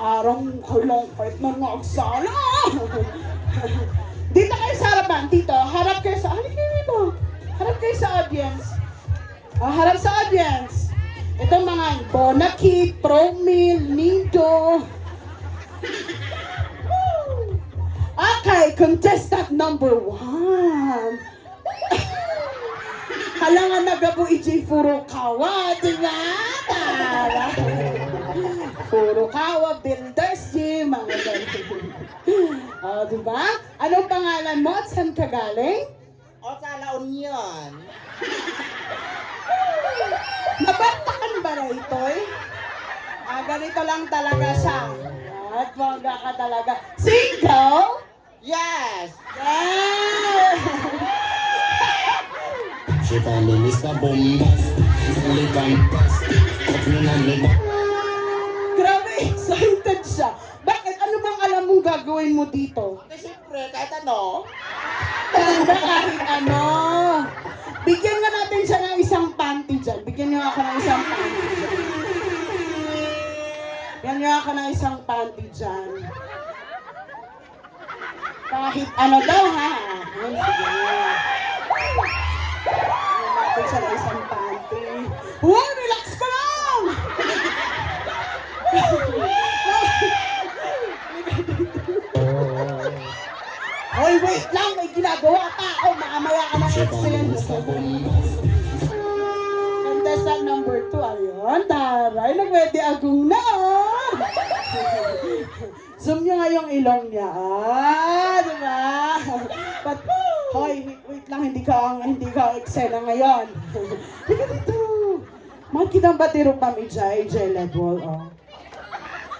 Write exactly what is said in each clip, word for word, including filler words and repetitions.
Parang kailangan kahit na nga agsala. Dito kayo sa harapan, dito. Harap kayo sa, halika kayo dito. Harap kayo sa audience. Ah, harap sa audience. Itong mga Bonakid, Promil, Nido. Okay, contestant number one. Hala nga nagabu iti Furukawa, di ba? Tara. Furukawa, Builders Gym, mga ganun. O, di ba? Anong pangalan mo at saan ka galing? O, sa La Union. Nabartakan ba na itoy? Ah, ganito lang talaga siya. At bongga ka talaga. Single? Yes! Yes! She call me Mister Bombastic, only fantastic. Touch me, not me. Grabe, excited siya. Bakit? Ano bang alam mong gagawin mo dito? Siyempre, kahit ano. Talaga, kahit ano. Bigyan nga natin siya ng isang panty dyan. Bigyan niyo ako ng isang panty dyan. Bigyan niyo ako ng isang panty dyan. Kahit ano daw, ha? Ay, sige. Bigyan natin siya ng isang panty. Wow, relax ka lang! Hoy, wait lang! May ginagawa pa ako! Mamaya ka na, Axel! Contestant number two, ayun, taray, nagwede agong na, oh! Zoom nyo nga yung ilong niya. Ah, di ba? But, hoy, wait lang, hindi ka ang, hindi ka ang eksena ngayon. Hindi ka dito. Makikita ang bati rupam ijay, ijay level, oh.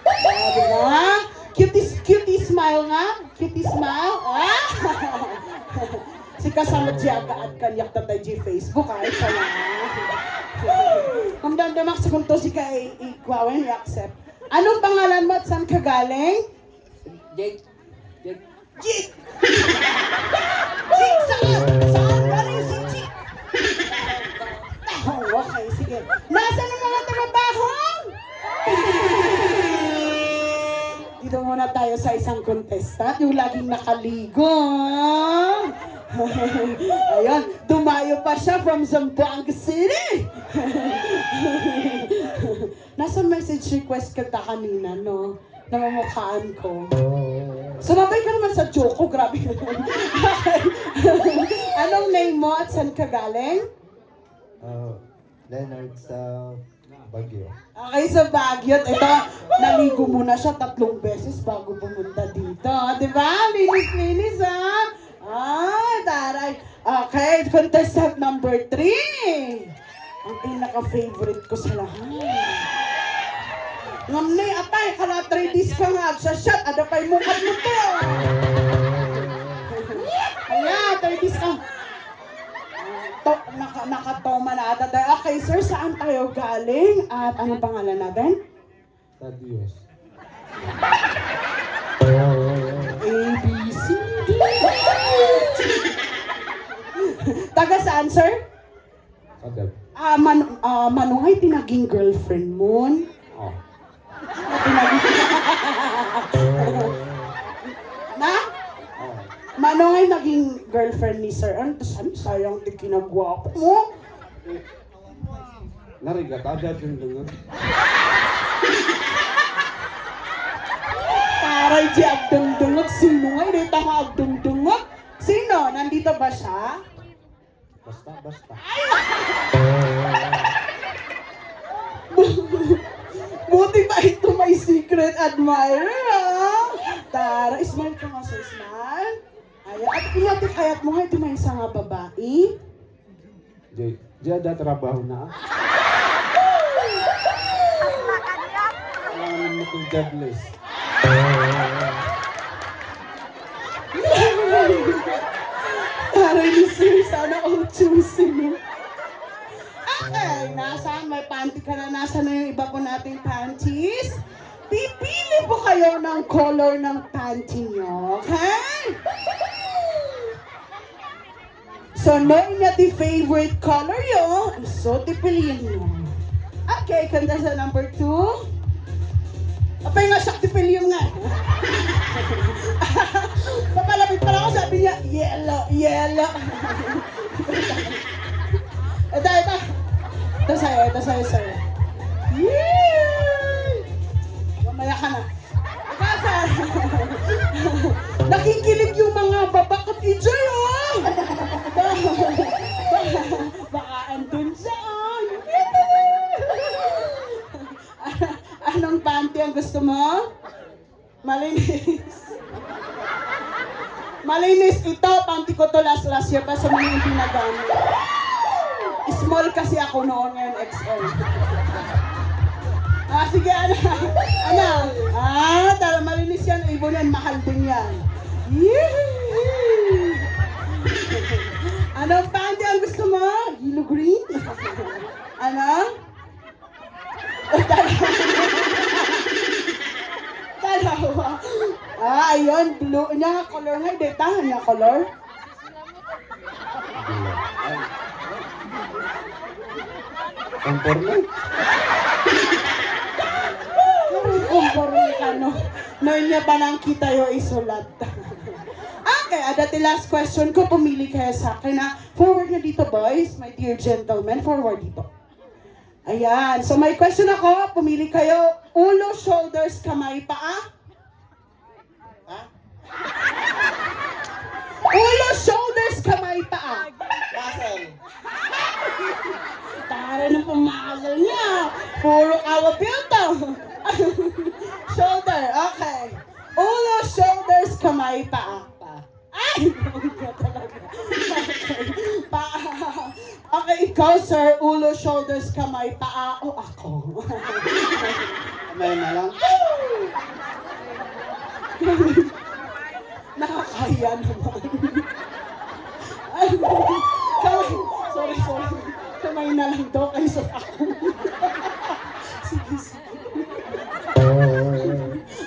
Ah, di ba? Cutie, cutie smile nga. Cutie smile. Ah! Si kasama di agaad kaniak tatay di Facebook, ay, siya na. Ang dandamak sa kunto si ka i-, i-, i-accept. Anong pangalan mo at saan ka galing? Jake. Jake. Jake! Jake, saan? Saan galing si Jake? Ah, okay, sige. Nasaan ang mga trabaho? Dito muna tayo sa isang contestant, yung laging nakaligo. Ayun, dumayo pa siya from Zamboanga City. Nasa message request ka ta kanina, no? Namamukhaan ko. Sumabay ka naman sa joke ko, grabe naman. Anong name mo at saan ka galing? Ah, Leonard sa Baguio. Okay, sa Baguio. Ito, naligo muna siya tatlong beses bago pumunta dito. Di ba? Linis-linis, ha? Ah, taray. Okay, contestant number three. Ang pinaka-favorite ko sa lahat. Ngam ni, atay, kala three days ka nga, sa shot, ada pa'y mukad mo to. Ayan, three days ka. To, naka, nakatoma na ata tayo. Okay, sir, saan tayo galing? At anong pangalan natin? Thaddeus. A, B, C, D. Taga saan, sir? Kadab. Ah, man-, ah, manungay ti naging girlfriend mo? Oh. Ti naging na? Oh. Manungay naging girlfriend ni sir? Ano, sayang ti kinagwapo mo. Narigat, ada dungdungan. Taray, di agdungdungag. Sino nga? Hindi tama agdungdungag. Sino? Nandito ba siya? Basta, basta. Ay! Buti pa ito may secret admirer, ah! Tara, smile ka nga, sir, smile. Ay, at iyati kayat mo nga iti maysa nga babae? Di, di ada trabaho na. Alam mo kung jobless. Aray ni sir, sana all choosing. Okay, nasaan? May panty ka na. Nasaan na yung iba po nating panties? Pipili po kayo ng color ng panty nyo, okay? So, no inya ti favorite color yo, so ti pilienyo. Okay, contestant number two. Apay nga siak ti pilyon nga. Papalapit pa lang ako, sabi niya, "Yellow, yellow." Ito, ito. Ito sa'yo, ito sa'yo, sir. Yay! Mamaya ka na. Ikaw, sir. Nakikilig yung mga baba ko, T J, oh! Baka andun siya, oh! Anong panty ang gusto mo? Malinis. Malinis ito. Panty ko to last, last year pa sa mga hindi nagamit. Small kasi ako noon, ngayon X L. Ah, sige, ano? Ano? Ah, tara, malinis yan. Ibon yan. Mahal din yan. Yee! Anong panty ang gusto mo? Yellow green? Ano? Dalawa. Ah, ayun, blue. Nya color nga, deta. Nya color? Conforme. Conforme ka, no? No, inya pa nang kita yo isulat. Okay, ada ti last question ko. Pumili kayo sa akin, ha? Forward na dito, boys. My dear gentlemen, forward dito. Ayan. So, may question ako. Pumili kayo. Ulo, shoulders, kamay, paa? Ha? Ulo, shoulders, kamay, paa. Muscle. Tara na pumagal niya. Puro kawapil to. Shoulder. Okay. Ulo, shoulders, kamay, paa. Pa. Ay! Bongga talaga. Pa. Okay, ikaw, sir. Ulo, shoulders, kamay, paa, o ako? Kamay na lang. Nakakaya naman. Ay, kamay. Sorry, sorry. Kamay na lang daw kaysa ako. Sige, sige.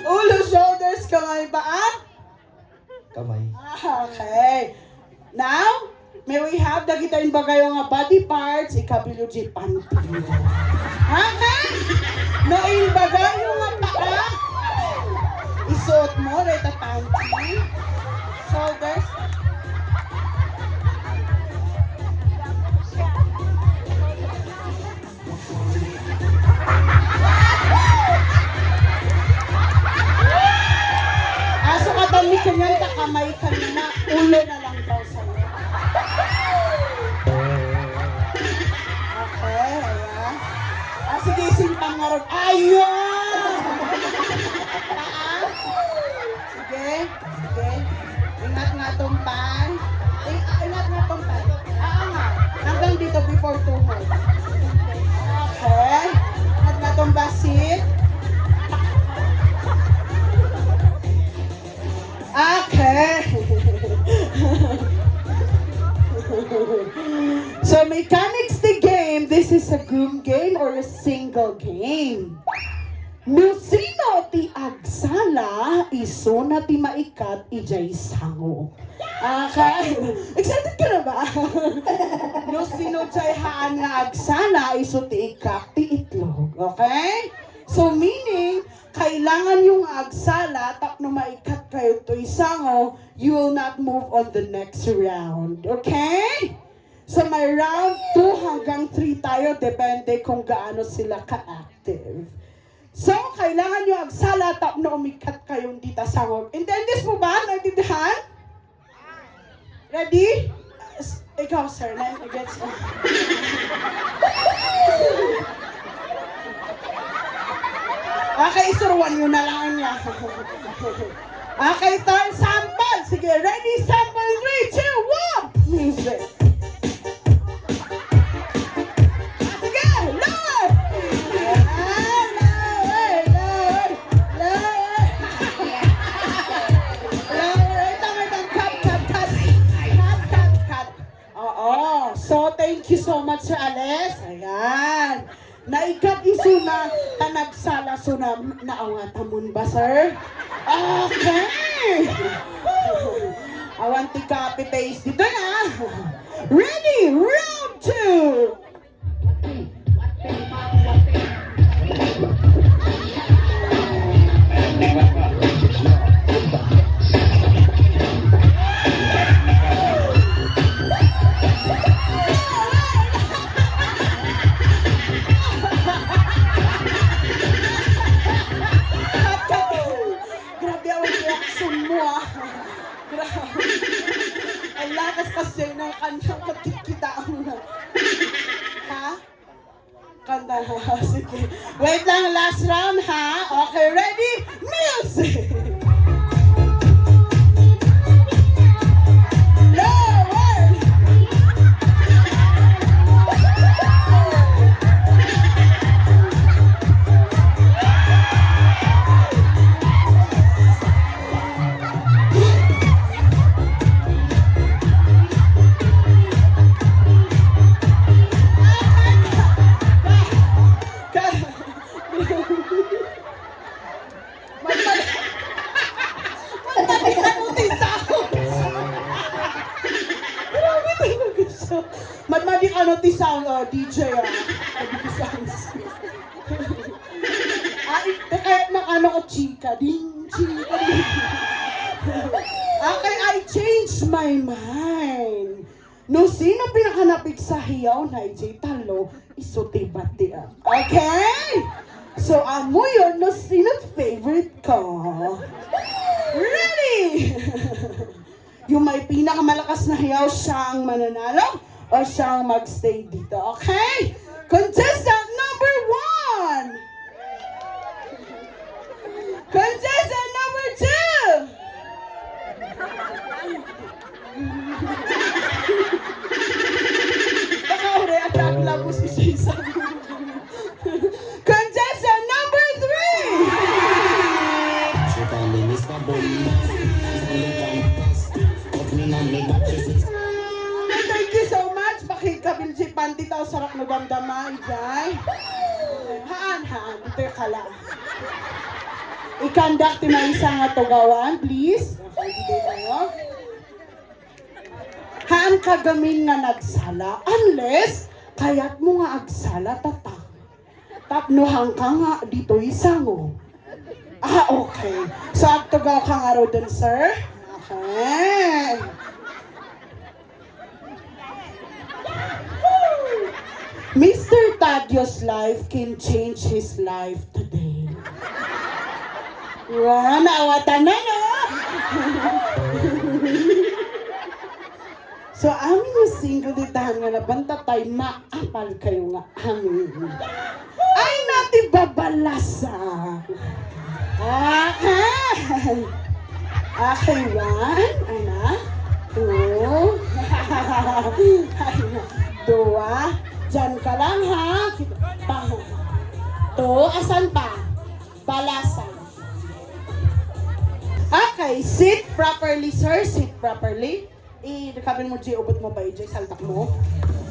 Ulo, shoulders, kamay, paa? Kamay. Ah, okay. Now, may we have dagita imbagayo nga body parts, ikabilog diay panty. Okay? No imbagayo nga paa, isuot mo, dayta panty. Shoulders. Aso ka ba ni kanyan ta kamay kanina, ulo na lang daw sa'yo. Okay, ayan. Ah, sige, simpang nga ron. Ayun! Paa. Sige. Sige. Ingat nga tong pan. Ing-, ah, ingat nga tong pan. Ah, nga. Hanggang dito before tuhod. Okay. Ingat nga tong basit. Okay. So, mechanics the game. This is a group game or a single game. No sino ti agsala, isuna ti maikat idiay sango. Ah, ka-, excited ka na ba? No sino diay haan nga agsala, isu ti ikkat ti itlog. Okay? So, meaning, kailangan yung agsala, tapno maikat kayo toy sango, you will not move on the next round. Okay? So, may round two hanggang three tayo, depende kung gaano sila ka-active. So, kailangan nyo agsala tapno umikat kayong dita sangog. Intindihan mo ba? Naintindihan? Ready? S-, ikaw, sir, na gets mo? Okay, isuruan nyo na lang niya. Okay, time sample. Sige, ready, sample, three, two, one. Music. Sige, lower! Ayan, lower, lower, lower. Lower, ito, ito, cut, cut, cut. Cut, cut, cut. Oo. So, thank you so much, Sir Alex. Ayan. Naikat isuna, ta nagsala isuna, naawatan mo ba, sir? Okay! Awan ti copy paste dito, ha? Ready? Round two! Wait lang, last round ha. Okay, ready? Music! Lower! Ka- Madmadi-, madmadi ka no ti sounds. Grabe talaga siya. Madmadi ka no ti sound, oh, D J, ah. Madmadi ti sounds. Ay, te, kayat na ano ko, chika, ding, chika, ding. Okay, I changed my mind. No sino pinakanapigsa hiyaw na ijay tallo, isu ti batian. Okay? So, amoyon no sino favorite ko. Ready? Yung may pinakamalakas na hiyaw, siya ang mananalo o siya ang magstay dito. Okay? Contestant number one! Contestant number two! Baka uri, anak, labos si Jason. Contestant number three! Thank you so much. Pakikabil si Panty tao, sarap no damdama, ijay. Haan, haan. Dito yung kala. Ikandak ti maysa nga tugawan, please. Okay, dito tayo. Haan ka gamin nga nagsala, unless kayat mo nga agsala, tata. Tapno hangka nga ditoy sango. Ah, okay. So, agtugaw ka nga ruden, sir? Okay. Mister Tadio's life can change his life today. Wow, naawatan na, no? So, amin nga single, ditahan nga nabantatay, maapal kayo nga amin. Ay, nati babalasa. Ah, ah. Okay, one, ana, two. Ay, dua. Diyan ka lang, ha? Pa. Two, asan pa? Balasa. Okay, sit properly, sir. Sit properly. I, kabil mo, G, ubot mo ba, A J? Saltak mo.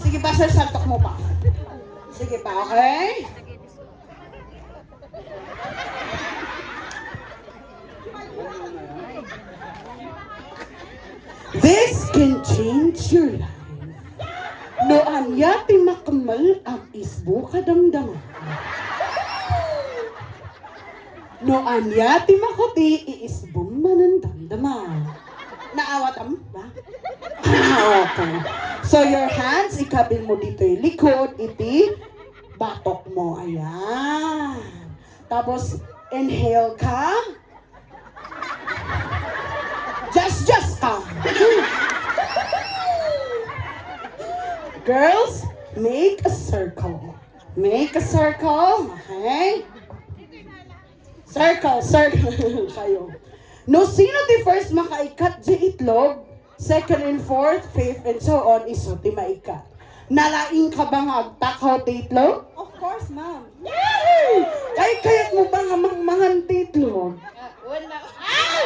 Sige pa, sir, saltak mo pa. Sige pa, okay? This can change your life. No ania ti makmal, ag-isbo ka damdama. No ania ti makuti, iisbom manen damdama. Naawatam ba? Ah, okay. So, your hands, ikabil mo ditoy likod, iti batok mo. Ayan. Tapos, inhale ka. Just, just ka. Girls, make a circle. Make a circle. Okay? Circle, circle kayo. No sino ti first makaikat di itlog, second and fourth, fifth, and so on, isu ti maikat. Nalaing ka ba nga agtakaw ti itlog? Of course, ma'am. Yay! Kay kayat mo ba nga mangmangan ti itlog? Ah, wala. Ah!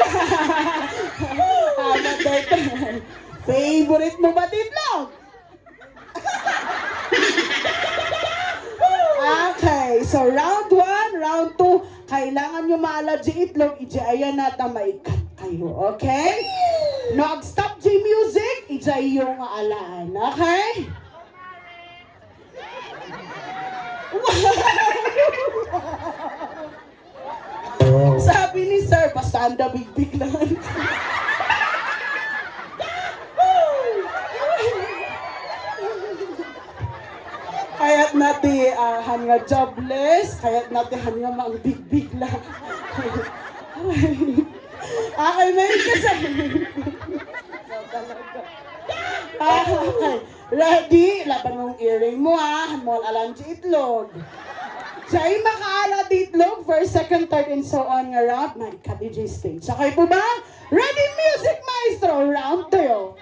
Favorite mo ba ti itlog? Okay, so round one, round two, kailangan nyo maala di itlog, iti ayan na ta maikat kayo, okay? No, ag-stop di music, iti iyo nga alaan, okay? Sabi ni Sir, basta anda bigbig lang. Kayat na ti, ah, han nga jobless, kayat na ti han nga mangbigbig lang. Okay, may kasi. Ah, okay. Ready? Laban mong earring mo, ah. Han mo alam ti itlog. Siya ay makaala ti itlog, first, second, third, and so on nga round, maikkat idiay stage. Okay po ba? Ready, music maestro, round two.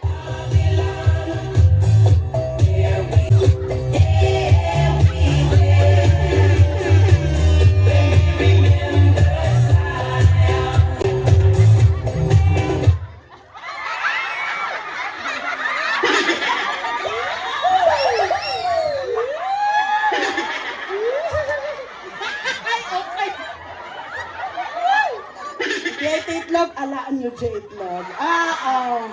Ay, okay. Diay ti itlog, alaan nyo diay itlog. Ah, ah.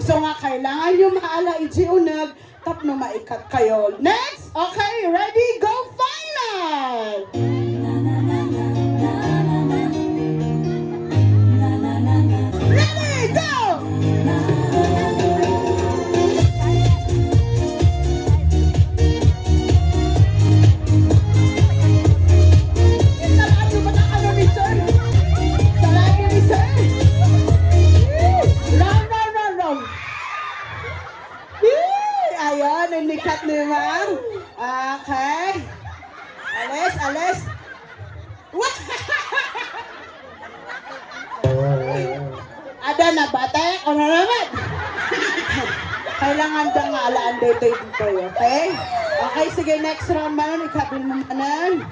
So nga, kailangan nyo maala idiay uneg tapno maikkat kayo. Next! Okay, ready, go, final! Ready, go! Salaan nyo ba na ano ni Sir? Salaan nyo ni Sir? Round, round, round, round. Yay! Ayan, inikkat ni Ma'am. Okay. Alis, alis. Ada na bate? Ano naman? Kailangan da nga alaan dito yung boy, okay? Okay, sige, next round, Ma'am. Ikabil mo, Ma'am.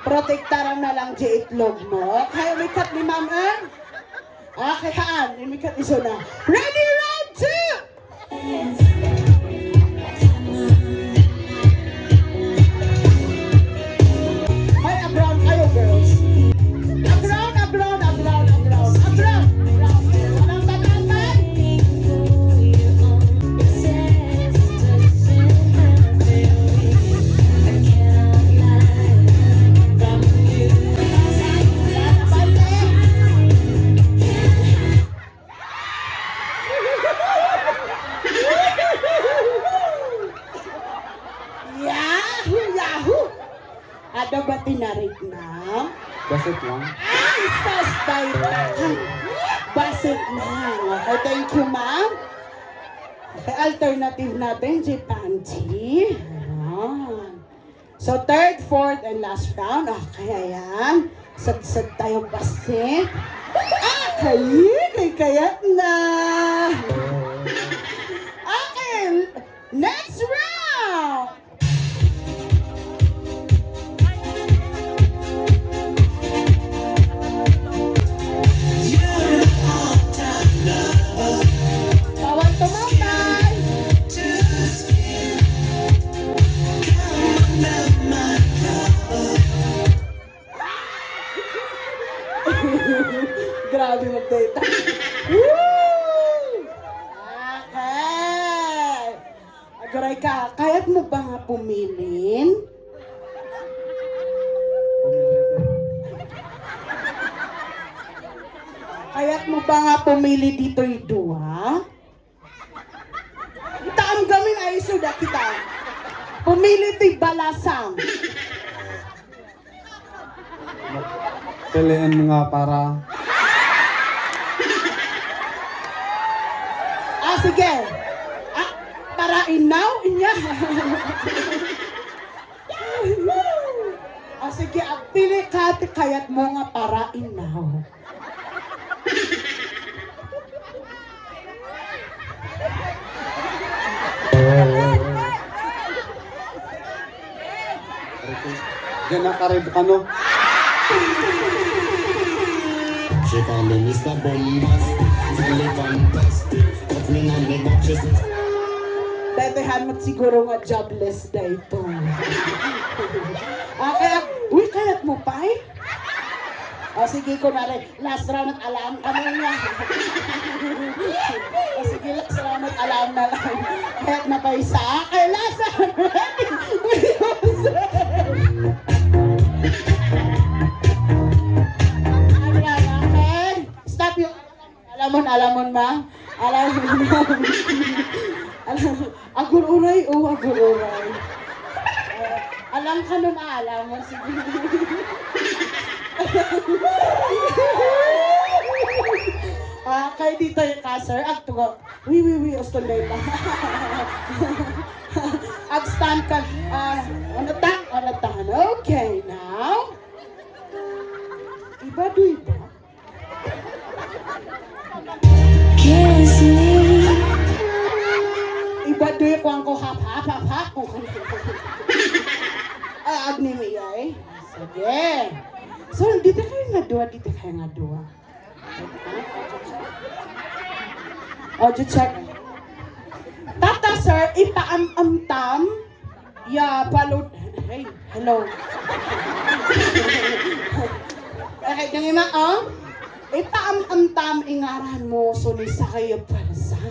Protektaran na lang di itlog mo. Okay, umikat ni Ma'am, eh? Okay, haan. Umikat iso na. Ready, round two! Hoy, aground kayo, girls. Aground, aground, aground, aground. Aground, aground. Walang tatantan. Yahoo! Yahoo! Ada ba tinariknam? Basit lang. Ay, sus, dayta. Basit lang. Okay, thank you, ma'am. Okay, alternative natin, si Panji. Ayan. So, third, fourth, and last round. Okay, ayan. Sadsad tayo, basit. Okay, kay kayat na. Okay, next round. Bawal tumambay. Grabe magdayta. Woo! Okay. Aguray ka, kayat mo ba nga pumilin? Kayat mo ba nga pumili ditoy dua? Itaam gamin ay suda kita. Pumili ti balasang. Piliin nga para. Ah, sige. Ah, para inaw, inya. Ah, sige, agpili ka ti kayat mo nga para inaw. Diyan na, karib ka, no? She call me Mister Bombastic, really fantastic. Put me on the box, she says. Daytoy han met siguro nga jobless daytoy. Ah, kaya, uy, kayat mo pay? O, sige, kunwari, last round at alam ka na niya. O, sige, last round at alam na lang. Kayat na pay sa akin, last round, ready? Ayan, okay. Stop yung Alamon, alamon, ma. Alamon. Alam-, agur-uray, o, agur-uray. Eh, alam ka nun, ah, alamon. Sige. Ah, kay ditoy ka, sir. Agtugo. Wi, wi, wi, uston day pa. Ag-stand ka. Ah, ano ta? Ano ta? Okay na. Ibadoy ba? Kiss me. Ibadoy, kuanko, hap, hap, hap, hap. Ah, agni mi, ay. Sige. So, dita kayo nga dua, dita kayo nga dua. Audio check. Tata, sir, ipaam-amtam. Ya, palud-, hey, hello. Okay, dangay ma, oh. Ipaam-amtam ingaran mo, so ni Sayo Pwersa.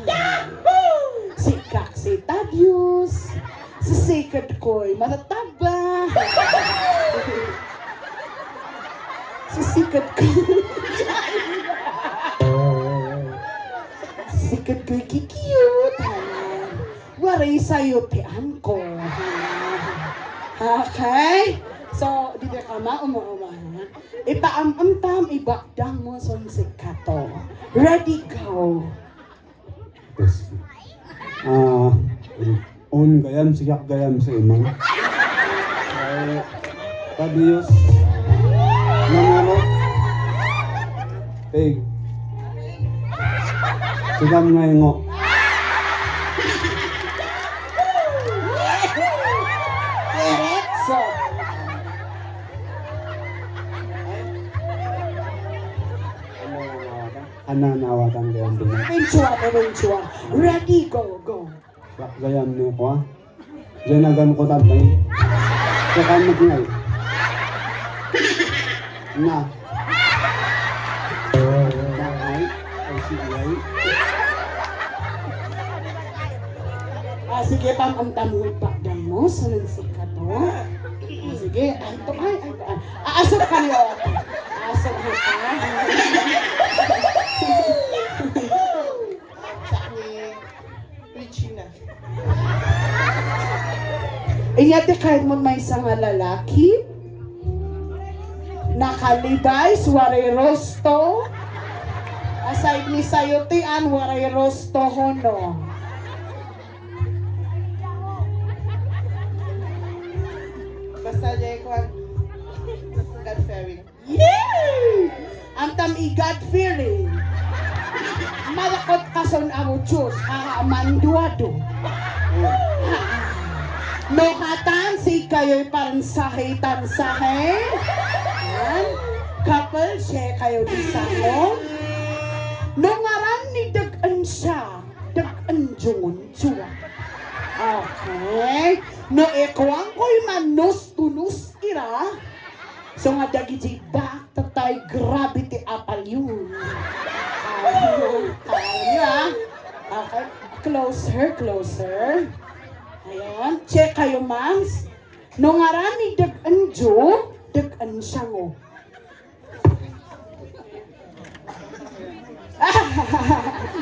Sikkak si Tadius. Sa siked ko'y matataba. Sa siked ko. Sa siked ko'y kikiyot. Waray sayo ti anko. Okay? So, dita ka ma, uma-uma, ha? Ipaam-amtam, ibakdang mo, son sikato. Ready, go! Yes. Ah, on gayam, siak gayam sa imong. Ay, Tadius. Nanaro. Pig. Sigam nga ingo. Diretso. Ano nga nga ka? Ananawatan ko ang bunga. Eventual, eventual. Ready, go, go. Gayam ni ko, ah. Diyan agan ko tatay. Kakan magnay. Na. Na, ay. Ay, sige, ay. Ah, sige, pam-amtam mo, ipakdang mo, sunod si Kato. Ah, sige, ay, ito, ay, ay, ito, ay. Ah, asok ka niyo. Asok ka. Sa ni Regina. Inya ti kayat mo maysa nga lalaki? Naka-Levi's, waray rosto. Aside ni sayo ti an, waray rosto, hono? Basta, Jay, kwan. God-fearing. Yay! Amtam i God-fearing. Malakot kason amo Diyos, haa, manduado. No katan, si kayo'y parang sahe-tansahe. Yan. Couple, share kayo di sango. No ngaran ni Deg-en siya, Deg-en jungon siya. Okay. No ikuan ko'y manus-tunus ira, so nga dagiti baak tatay, grabe ti apalyo. Apalyo, apalyo, ah. Okay. Closer, closer. Ayan. Check kayo, ma'ams. No ngaran ni Deg-en Ju, Deg-en siya ngo.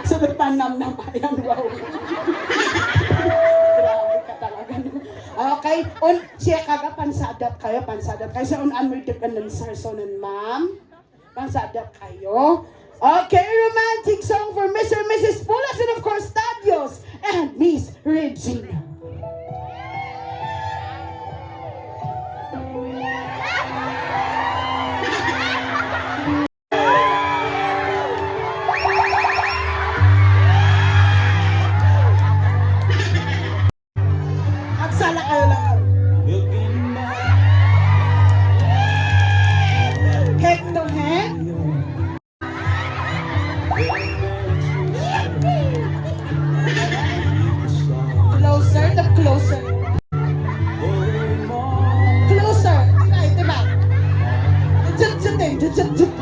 Sunod pa, namnam. Ayan, wow. Grabe ka talaga, no? Okay. Un, siya kaga, pansadat kayo, pansadat kayo. So, un, ano yung dagdagan ng sarsonan, ma'am? Pansadat kayo. Okay, romantic song for Mister and Missus Pulas and, of course, Tadios and Miss Regina. Agsala kayo lang. Head to head. Closer, the closer. Closer. Ay, diba? Jut, jut, eh. Jut, jut, jut.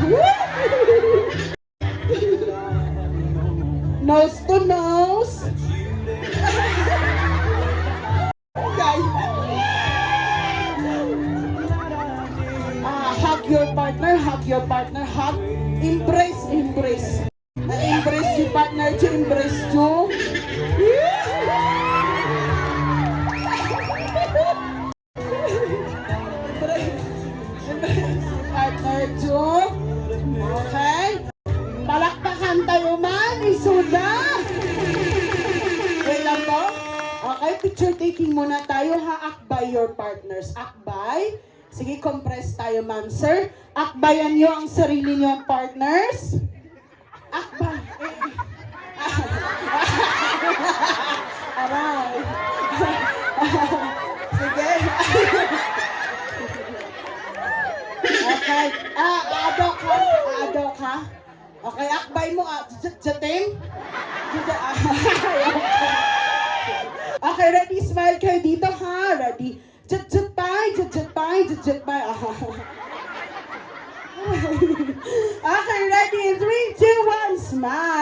Nose to nose. Guys. Ah, hug your partner, hug your partner, hug. Embrace, embrace. Embrace your partner, to embrace you. Partner Joe. Okay. Palakpakan tayo man, isuda. Wait lang po. Okay, picture taking muna tayo ha. Akbay your partners. Akbay. Sige, compress tayo, ma'am. Sir, akbayan niyo ang sarili niyo, partners. Akbay. Eh. Aray. Sige. Okay. Ah, adok ha. Adok ha. Okay, akbay mo. Ah, jut-, jutim. Jut-, ah, okay, ready? Smile kayo dito, ha? Ready? Jut-, jut pay, jut-, jut pay, jut-, jut pay. Ah. Okay, ready? In three, two, one, smile.